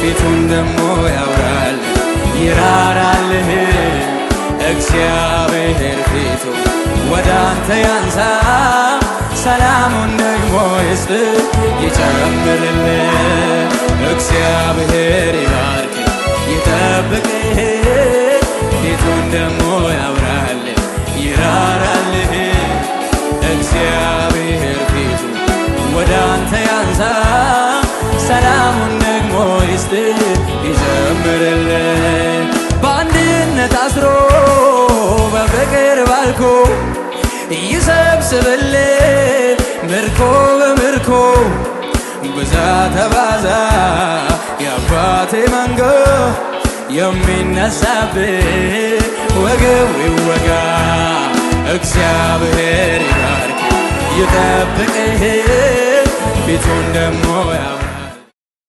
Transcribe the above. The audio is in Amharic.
ፊቱን ደሞ ያብራል ይራራልህ። እግዚአብሔር ፊቱ ወደ አንተ ያንሳ፣ ሰላሙን ደግሞ ይስጥ ይጨምርልህ። እግዚአብሔር ይባርክ ይጠብቅህ፣ ፊቱን ደግሞ ያብራል ይራራልህ። እግዚአብሔር ፊቱ ወደ አንተ ያንሳ፣ ሰላሙን ደግሞ ይስጥ ይጨምርልህ። በአንድነት አስሮ በፍቅር ባርኮ ይሰብስብልህ ምርኮ በምርኮ። ብዛ ተባዛ የአባቴ መንጎ፣ የሚነሳብህ ወገቡ ይወጋ። እግዚአብሔር ይባርክ ይጠብቅህ፣ ፊቱን ደሞ ያብራ።